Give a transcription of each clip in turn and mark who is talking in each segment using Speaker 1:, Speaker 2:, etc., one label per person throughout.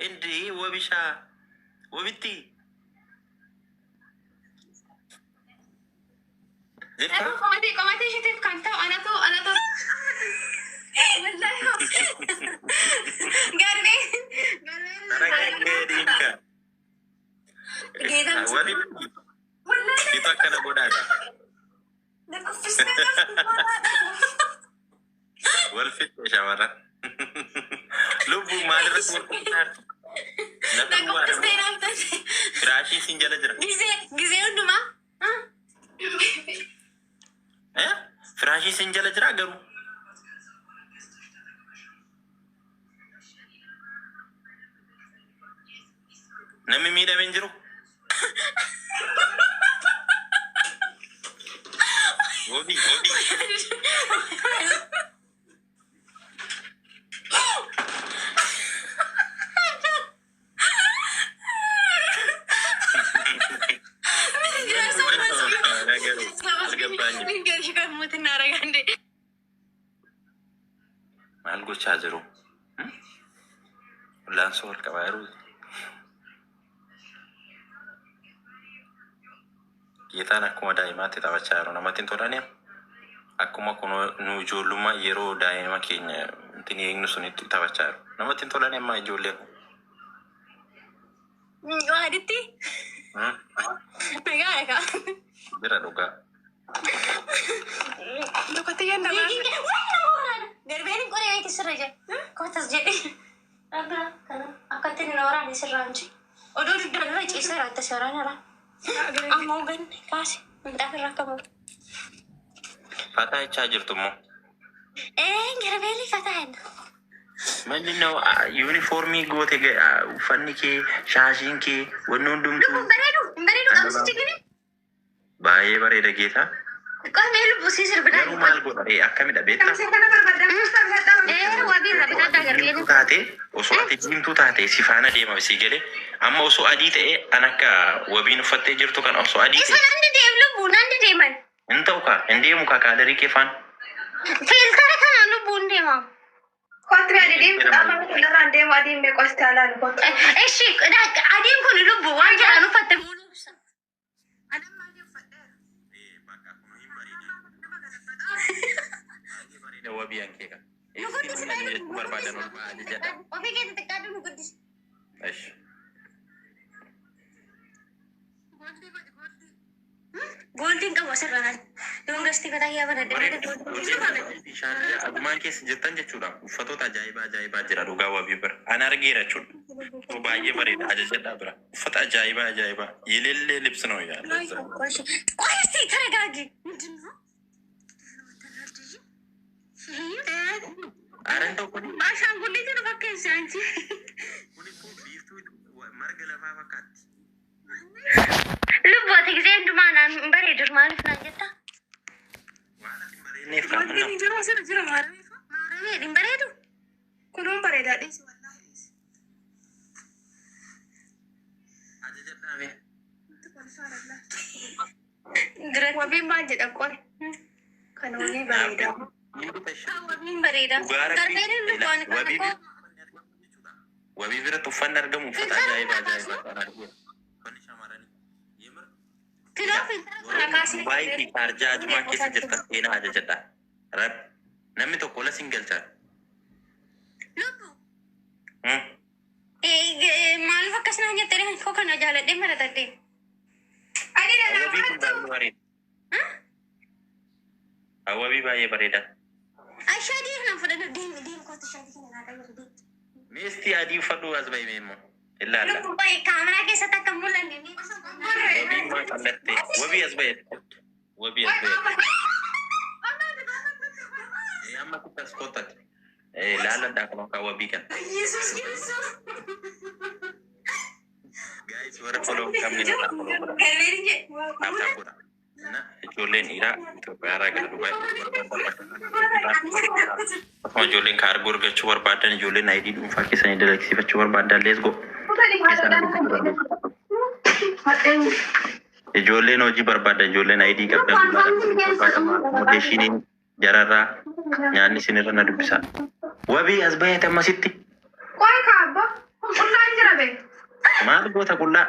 Speaker 1: እንዴ ወቢሻ ወቢቲ jirta?
Speaker 2: Qomatee qomatee isheetiif kan ta'u anatu anatu. Wallaahi garbee
Speaker 1: Tara dinka.
Speaker 2: Geedam.
Speaker 1: Wabi itu akkana godhaadha.
Speaker 2: Lakkoofsistee
Speaker 1: Wal fixxe shamarran. Lubbuu maalirratti wal fixxaartu? Lafa duwwaadha moo?
Speaker 2: Lakkoofsistee naaf
Speaker 1: Firaashii siin jala jira.
Speaker 2: Gizee gizee hundumaa.
Speaker 1: Eh? Firaashii siin jala jira garuu. Namni miidhame hin jiru. Wabi wabi. ነገሩ አልገባኝም። Maal gochaa jiru? Laansoo wal qabaa jiru. Geetaan akkuma daa'imaatti taphachaa jiru. Namatti hin tolani. Akkuma kun nu ijoollummaa yeroo daa'ima keenya ittiin eegnu sunitti taphachaa jiru. Namatti hin tolani amma ijoolleen kun.
Speaker 2: Waaditti
Speaker 1: Hmm?
Speaker 2: nagaa dhagaa.
Speaker 1: Bira dhugaa.
Speaker 2: Lokkotti kennamaa. Garbeen qoree wayiiti sirra jira. Kootas jedhe. Akkatti inni waraane sirraa hin jiru. Oduu dugda irra ciiseera itti seeraan irra. Amma hoogganne kaase minxaaf irra akka bahu.
Speaker 1: Fataa jechaa jirtu immoo.
Speaker 2: Ee garbeelli fataa henna.
Speaker 1: Malli ነው ዩኒፎርሚ goote uffanni kee shaashiin kee wanni hundumtuu
Speaker 2: Lubbuun bareedu hin bareedu qabsichi gini.
Speaker 1: baay'ee bareeda geetaa.
Speaker 2: Qomee lubbuu sii sirbinaa.
Speaker 1: Garuu maal godha ree akkamidha beektaa?
Speaker 2: Ee wabii irra
Speaker 1: Osoo
Speaker 2: bitadhaa
Speaker 1: ati
Speaker 2: garbeelli.
Speaker 1: diimtuu taate osoo ati diimtuu taate si faana deema si galee amma osoo adii ta'e an akka wabiin uffattee jirtu kan osoo adii
Speaker 2: Isa
Speaker 1: ta'e
Speaker 2: nan dideem lubbuu nan dideeman.
Speaker 1: hin ta'u kaa hin deemu kaa kaalarii kee faana.
Speaker 2: Fiiltara kanaan lubbuun deema.
Speaker 3: Kottu yaadi diimtuu amma kanarraan deemu adiin meeqa as taalaan kottu.
Speaker 2: Eshi adiin kun lubbuu waan jedhan uffatte muuluu ibsa.
Speaker 1: Wabii an kee kan. Eessi namni jechuu barbaadan ol ba'aa jechadha.
Speaker 2: Ofii keetti xiqqaadhu nu guddisi.
Speaker 1: Eshi.
Speaker 2: Gooldiin qabu asirra kan. Doongastii fataa yaa banadhe.
Speaker 1: Agumaan keessa jirtan jechuudha. Uffatoota ajaa'ibaa ajaa'ibaa jira dhugaa wabii bira. An argeera jechuudha. Baay'ee bareeda ajajadhaa bira. Uffata ajaa'ibaa ajaa'ibaa. Yilellee libsi ነው ያለ እዛ።
Speaker 2: ቆይ እስኪ ተረጋጊ። ምንድን ነው?
Speaker 1: ኧረ እንደው kun
Speaker 2: አሻንጉሊት ነው fakkeessi አንቺ።
Speaker 1: kun ikkoo biiftuu marga lafaa fakkaatti.
Speaker 2: Lubbuu ati gisee hundumaa naan hin bareedu maaliif naan jetta?
Speaker 1: Waan ati hin bareedneef kan
Speaker 3: Wanti ni jiru asirra jira maaramee.
Speaker 2: Maaramee hin bareedu?
Speaker 3: Kunuun bareedaa dhiisi wallaahi dhiisi.
Speaker 1: ajajadhaa mee.
Speaker 3: Wanti kolfaa lallaa. Wabiin maal jedha qoy? Kan wabii bareedaa.
Speaker 2: Wabiin bareeda.
Speaker 1: Dhugaa rabbii
Speaker 2: Garbeen lubbuun kan
Speaker 1: wabii
Speaker 2: akkoo
Speaker 1: wabii biratti uffanni argamu uffata ajaa'ibaa ajaa'ibaa kan argeera. Uffanni shamarranii. Yemir
Speaker 2: kiloo filtara kana kaasee.
Speaker 1: Dubaayii fi Shaarjaa Ajumaa keessa jirtan seenaa ajajadha. Rabbi namni tokko ola sin galcha.
Speaker 2: Lubbuu. Maaliif akkas naan jettee koo kana jaaladhee maratadhee?
Speaker 3: Adii
Speaker 1: Wabii kun
Speaker 3: dhala
Speaker 1: baay'ee bareeda. Wabii baay'ee bareeda.
Speaker 2: Shaadii kana fudhadhu deemi deemi kootu shaadii kana naa qayyadu deemi.
Speaker 1: Meestii adii uffadhu as bahi immoo. Ilaalla.
Speaker 2: Lubbuu baay'ee kaameraa keessatti akka hin mul'anne.
Speaker 1: Wabii maa qallatte. Wabii as bahe. Wabii as bahe. Amma kutas kottate. Laaladhaa kan akka wabii kana.
Speaker 2: Yesuus Kiristoos.
Speaker 1: Guys warra follow hin qabne irraa follow godhaa.
Speaker 2: Garbeen jedhe.
Speaker 1: Naaf godhaa. Na ijoolleen dhiiraa Itoophiyaa irraa gara Dubaay akkasuma ijoolleen kaargoo argachuu barbaadan ijoolleen ID dhuunfaa keessanii dalagsifachuu barbaadan let's go. Ijoolleen hojii barbaadan ijoolleen ID qabdan accommodationiin jararraa nyaanni isinirra na dubbisaa. Wabii as baheet ammasitti.
Speaker 3: Qoy kaabba. Qullaan
Speaker 1: Maal goota qullaa?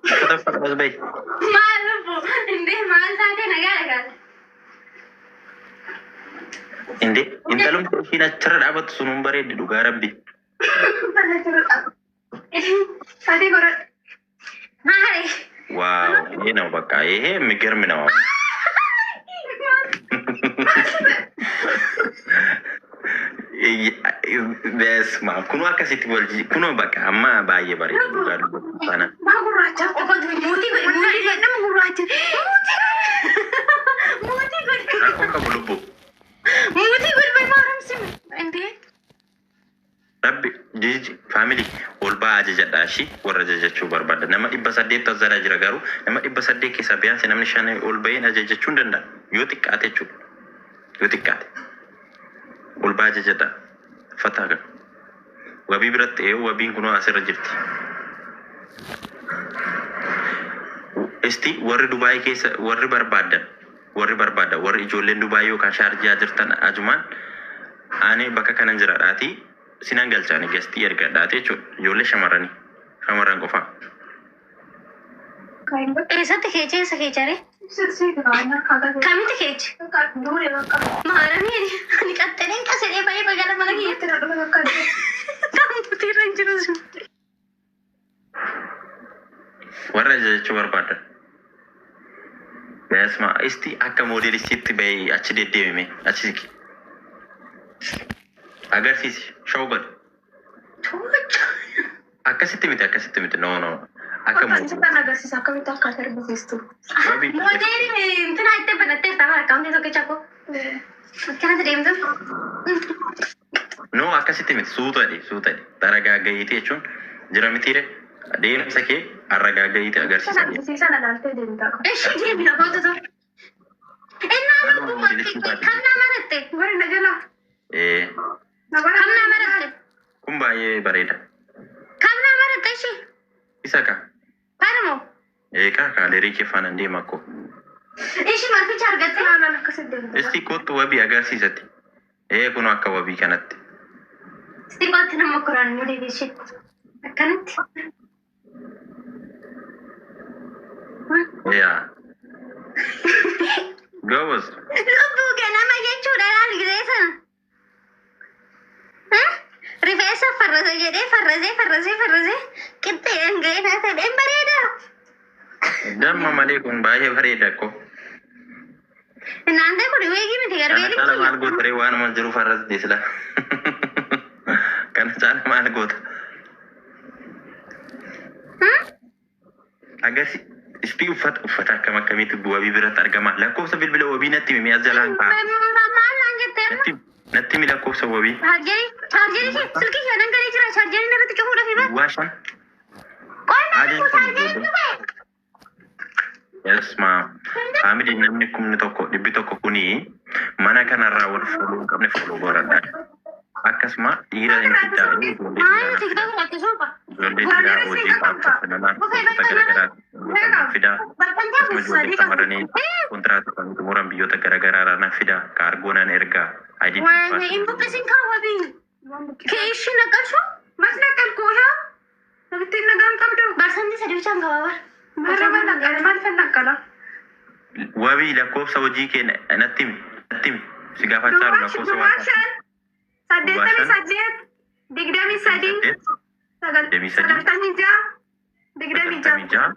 Speaker 1: Uffata uffadhu as bahi.
Speaker 2: Maal lubbu? Indee maal taate nagaa dhagaa.
Speaker 1: Indee intalumti ishiin achirra dhaabattu sunuun bareeddi dhugaa rabbi.
Speaker 3: Adii godhadhu.
Speaker 2: Maali?
Speaker 1: Waaw ይሄ ነው በቃ ይሄ የሚገርም ነው። በስመ አብ kunoo akkasitti wal kunoo bakka amma baay'ee bareeda dhugaa dubbatu sana.
Speaker 3: Maa gurraacha.
Speaker 2: Muutii godhi muutii godhi.
Speaker 3: Nama gurraacha.
Speaker 2: Muutii godhi.
Speaker 1: Rakkoo qabu lubbu.
Speaker 2: Muutii godhi bay maaramsi. Indee.
Speaker 1: Rabbi jiji faamilii ol ba'aa ajajadhaa shi warra ajajachuu barbaada. Nama 800 as jira garuu nama 800 keessaa biyaansi namni 5 ol baheen ajajachuu hin danda'a. Yoo xiqqaate jechuudha. Yoo xiqqaate. Ol ba'aa ajajadhaa. Fataa kana. Wabii biratti ee wabiin kunoo asirra jirti. Isti warri Dubaay keessa warri barbaadan warri barbaadan warri ijoolleen Dubaay yookaan Shaarjaa jirtan ajumaan ani bakka kanan jira dhaatii sinan galchaani gastii ergadhaati jechuudha. Ijoollee shamarranii shamarran qofaa.
Speaker 2: Eessatti keeche eessa keecharee? Kamitti keeche? Maaramii ani qaxxaleen qasadhee baay'ee bagala mana kiyya. Kampuutii irra hin jiru sun.
Speaker 1: Warra ajajachuu barbaadan. Beesma isti akka moodelistiitti bahee achi deddeemime achi siqi. Agarsiisi show godhi.
Speaker 2: Toocha.
Speaker 1: Akkasitti miti akkasitti miti no no akka
Speaker 3: Agarsiisa akkamitti akka ati argisiistu.
Speaker 1: Wabii
Speaker 2: Moodeelii intina itti banattee ta'a akkaawuntii tokkicha koo. Akkanatti deemtu.
Speaker 1: No akkasitti miti suutadhi suutadhi taragaagga'iiti jechuun jira mitiire deemsa kee arragaagga'iiti agarsiisa.
Speaker 3: Agarsiisan alaaltee deemtaa.
Speaker 2: Ishii deemina kootu ta'u. Innaa lubbuu kamnaa maratte?
Speaker 3: Warri na jalaa.
Speaker 1: Ee
Speaker 2: Kamnaa maratte?
Speaker 1: kun baay'ee bareeda.
Speaker 2: Kamnaa maratte ishii?
Speaker 1: Isa ka
Speaker 2: Kanamo?
Speaker 1: ee ka kaalerii kee faana deema akkoo.
Speaker 2: Ishii marficha argatte?
Speaker 3: Naalaan akkasitti deemta.
Speaker 1: Isti kootu wabii agarsiisatti. Ee kun akka wabii kanatti.
Speaker 2: Isti kootti nama koraan moodeelii ishee. Akkanatti.
Speaker 1: Yaa. Gobos.
Speaker 2: Lubbuu ganama jechuudha laal gisee sana. Rifeensa farrasa jedhee farrasee farrasee farrasee qixxee ga'ee naa ta'e bareeda.
Speaker 1: Damma malee kun baay'ee bareeda akkoo.
Speaker 2: Naantee kun weegii miti
Speaker 1: Kana
Speaker 2: garbeelii
Speaker 1: caala maal goota ree waanuma jiru farrasite sila. Kana caala maal goota? Agarsi isti uffata uffata akkam akkamiitu wabii biratti argama. Lakkoofsa bilbila wabii natti himi as jalaan ka'a.
Speaker 2: Maal naan jettee amma?
Speaker 1: Natti natti himi lakkoofsa wabii.
Speaker 2: Chaarjerii chaarjerii silkii shanan galee jira chaarjeriin irratti cufuudhaaf hiba.
Speaker 1: Duwwaa 5.
Speaker 2: Qonna
Speaker 1: Ajaja
Speaker 2: chaarjeriin dhufee.
Speaker 1: Yes ma. Faamiliin namni 1,100 kuni mana kanarraa wal follow hin qabne follow godhadha. Akkasuma dhiira hin fiddaa ijoollee
Speaker 2: Maal
Speaker 1: dhiiraa
Speaker 2: tiktook irratti suuqa.
Speaker 1: ijoollee dhiiraa hojii professionalaa wantoota garaagaraa fidaa. Akkasuma ijoollee shamarranii kontiraata isaanii xumuran biyyoota garaagaraa nan fidaa kaargoo nan ergaa ID
Speaker 2: Waan hin buqqisin kaawwabii. Keeshii naqashu.
Speaker 3: Mas naqalkuu haa? Namitti nagaan qabdu.
Speaker 2: Barsanni sadii bichaan gabaabaa.
Speaker 3: Maal naqala? Maal fan naqala?
Speaker 1: Wabii lakkoofsa hojii kee natti himi natti himi si gaafachaa jiru lakkoofsa
Speaker 3: Duwwaa
Speaker 1: waataa.
Speaker 3: 5 88 23
Speaker 1: 8 23
Speaker 3: 96 26.
Speaker 1: 96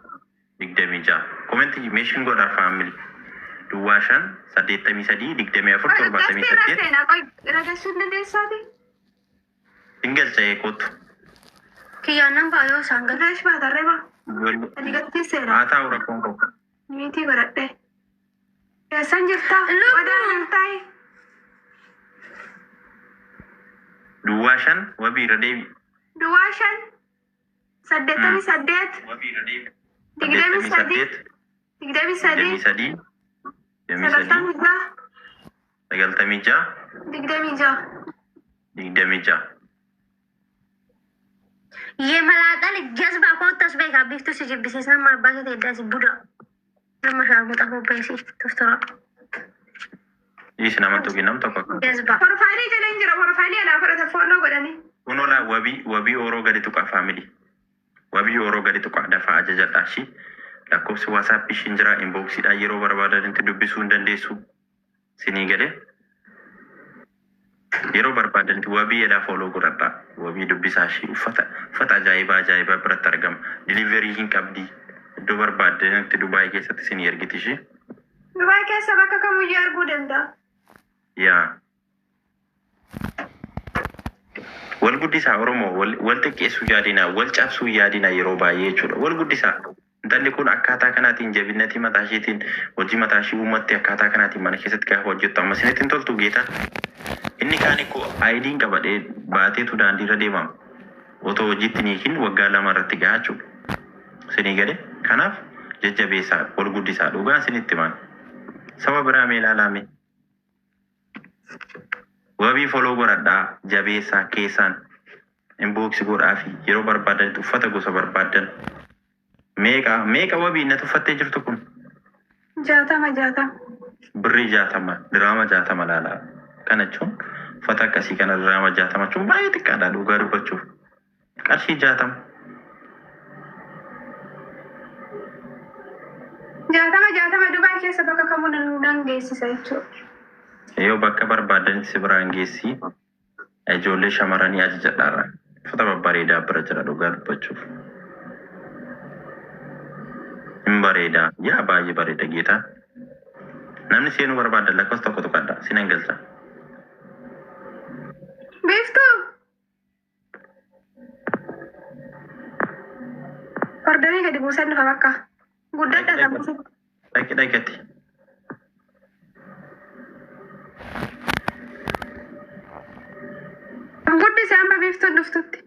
Speaker 1: 26 komentii meeshin godhaa faamilii duwwaa 5 83 24 78
Speaker 3: Seenaa qoy ragachuu hin dandeessaati?
Speaker 1: hin galcha'ee kootu.
Speaker 2: Kiyyaan nan baay'oo isaan gala.
Speaker 3: Reesh baatarree maa? Ani galtii seera.
Speaker 1: Haa ta'u rakkoon qabu.
Speaker 3: Niitii godhadhe. Eessan jirtaa?
Speaker 2: Lubbuu.
Speaker 3: Wadaa jirtaayi?
Speaker 1: Duwwaa 5 wabii irra deebi.
Speaker 3: Duwwaa 5 88
Speaker 1: Wabii irra deebi.
Speaker 3: 23
Speaker 1: 8
Speaker 3: 23
Speaker 1: 23 23
Speaker 3: 96
Speaker 1: 96
Speaker 3: 26.
Speaker 1: 26.
Speaker 2: የመላጣ ልጅ ጀዝባ koottas beekaa biiftuu si jibbisiis nama abbaa kee ta'e si buda nama shaarmuxa bobbeesi toftora
Speaker 1: Dhiisi nama tuqi nam tokko akka.
Speaker 2: jazba.
Speaker 3: Profaayilii jala hin jira. Profaayilii alaa fudhata follow godhanii.
Speaker 1: Kun olaa wabii wabii oroo gadi tuqaa faamilii. Wabii yeroo gadi tuqaa dafaa ajajadhaa ishii. Lakkoofsi WhatsApp ishiin jira, inboxiidhaan yeroo barbaadanitti dubbisuu hin dandeessu. Sinii galee yeroo barbaadanitti wabii jedhaa follow godhadhaa. Wabii dubbisaa ishii, uffata ajaa'ibaa ajaa'ibaa biratti argama. Delivery hin qabdi. Iddoo barbaadanitti Dubaay keessatti sinii ergiti ishii.
Speaker 3: Dubaay keessa bakka kamiyyuu arguu danda'a.
Speaker 1: Yaa. Wal guddisaa Oromoo, wal xiqqeessuu yaadinaa, wal cabsuu yaadinaa yeroo baay'ee jechuudha. Wal guddisaa. Intalli kun akkaataa kanaatiin jabinnatii mataa isheetiin hojii mataa ishee uummatti akkaataa kanaatiin mana keessatti gaafa hojjettu amma isinitti hin toltu geetaa. Inni kaan ikkoo IDn qabadhee baateetu daandiirra deemama. Otoo hojiitti hin hiikin waggaa 2 irratti gahaa jechuudha. Isinii galee? Kanaaf jajjabeessaa, wal guddisaa, dhugaa isinitti himaan. Saba biraa mee ilaalaa mee. Wabii follow godhadhaa, jabeessaa, keessaan inbox godhaafi yeroo barbaadanitti uffata gosa barbaaddan. Meeqa meeqa wabii innati uffattee jirtu kun?
Speaker 3: 60 60.
Speaker 1: Birrii 60, diraama 60 laalaa. Kana jechuun uffata akkasii kana diraama 60 jechuun baay'ee xiqqaadha dhugaa dubbachuuf. Qarshii 60.
Speaker 3: 60 60 Dubaay keessa bakka kamuu nan geessisa jechuudha.
Speaker 1: Yoo bakka barbaaddanitti si biraan geessi. Ijoollee shamarranii ajajadhaarra. Uffata babbareedaa bira jira dhugaa dubbachuuf. Hin bareeda. Yaa baay'ee bareeda geetaa. Namni seenuu barbaaddan lakkoofsa tokko tuqadha. Sinan galcha.
Speaker 3: Biiftuu! Ordarii gadi buusan dhufa bakka. Guddadha kan buusu.
Speaker 1: Dhaqi dhaqati.
Speaker 3: Guddise amma biiftuun dhuftutti.